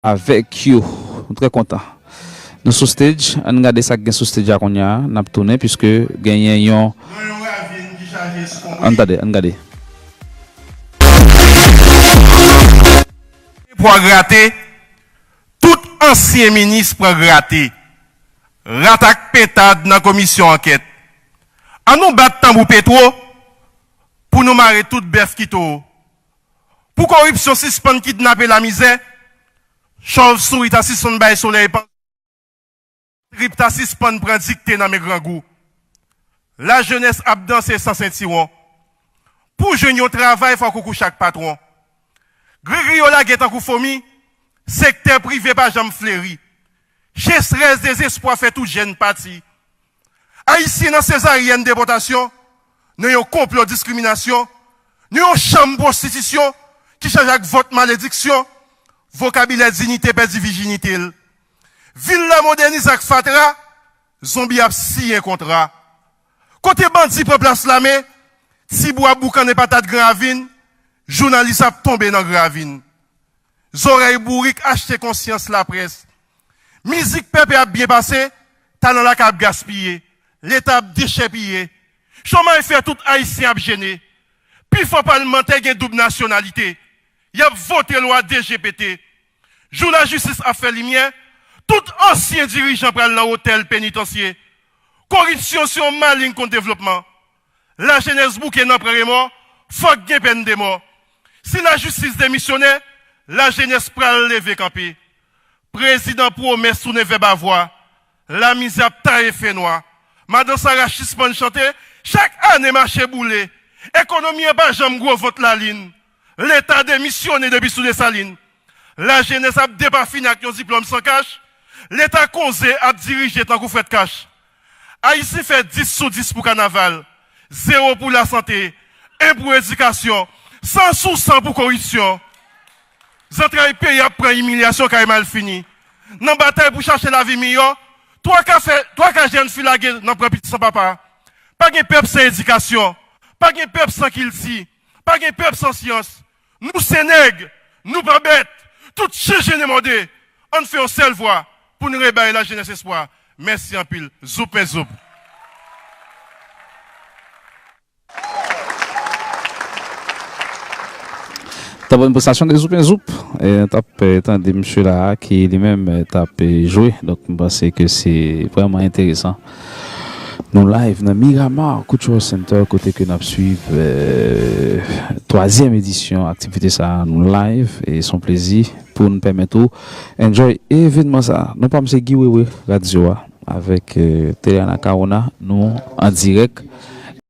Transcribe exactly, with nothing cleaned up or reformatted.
avèk yo. Nou trè kontan. Nou sou stage, ann gade sa k gen sou stage a kounye a, n ap tounen, piske genyen yon. Ann tande, ann gade. Pwa grate, tout ansyen minis pran grate. Rat ak pentad nan komisyon ankèt. Ann nou bat tanbou Petwo pou nou mare tout bèf ki towo. Pou koripsyon sispann kidnape lamizè, chòvsouri ta sispann bay solèy pann, trip ta sispann pran dikte nan men grangou. Lajenès ap danse san sentiwon. Pou jwenn yon travay, fòk ou kouche ak patwon. Grigri yo lage tankou fomi, sektè prive pa janm fleri. Chesrès dezespwa fè tout jèn pati. Ayisyen nan sezaryèn depòtasyon, nan yon konplo diskriminasyon, nan yon chanm pwostitisyon ki chaje ak vòt malediksyon, vokabilè dinite pèdi vijinite l. Vil la modènize ak fatra, zonbi ap siyen kontra. Kote bandi pran plas lame, tibwa boukannen patat Gran Ravin, jounalis ap tonbe nan gravin. Zòrèy bourik achte konsyans laprès. Mizik pèpè ap byen pase, talan lakay ap gaspiye, Leta ap dechèpiye. Chomaj fè tout Ayisyen ap jene. Pifò palmantè gen doub nasyonalite. Y ap vote lwa D G P T. Jou lajistis ap fè limyè, tout ansyen dirijan pral nan otèl penitansye. Koripsyon se yon maleng kont devlopman. Lajenès bouke nan pran remò, fòk gen pèn de mò. Si lajistis demisyone, lajenès pral leve kanpe. Prezidan pwomès tounen vèb a vwa. Lamizè ap taye fennwa. Madan Sara sispann chante, chak ane mache boule. Ekonomi an pa janm gwo vant lalin. Leta demisyone depi sou Desalin. Lajenès ap depafini ak yon diplòm san kach. Leta konze ap dirije tankou frèt kach. Ayisyen fè dis sou dis pou kanaval, zewo pou lasante, en pou edikasyon, san sou san pou koripsyon. Zantray peyi ap pran imilyasyon kay malfini. Nan batay pou chache lavi miyò, twa ka fè, twa ka jèn fi lage nan pran pitit san papa. Pa gen pèp san edikasyon, pa gen pèp san kilti, pa gen pèp san syans. Nou se nèg, nou pa bèt, tout chen jennen mòde. Ann fè yon sèl vwa pou n rebay lajenès espwa. Mèsi anpil. Zoup men zoup. T ap yon prestasyon de Zoup men Zoup. E, t ap, e, tande misye la ki li menm, e, t ap, e, jwe. Donk, m panse ke se vrèman enteresan. Nou live nan Miramar Cultural Center, kote ke n ap swiv, e, twazyèm edisyon aktivite sa a. Nou live, e se yon plezi pou n pèmèt ou enjoy evenman sa a. Non pa m se Guy Wewe, Radyo a, avèk, e, Tele Anacaona. Nou an dirèk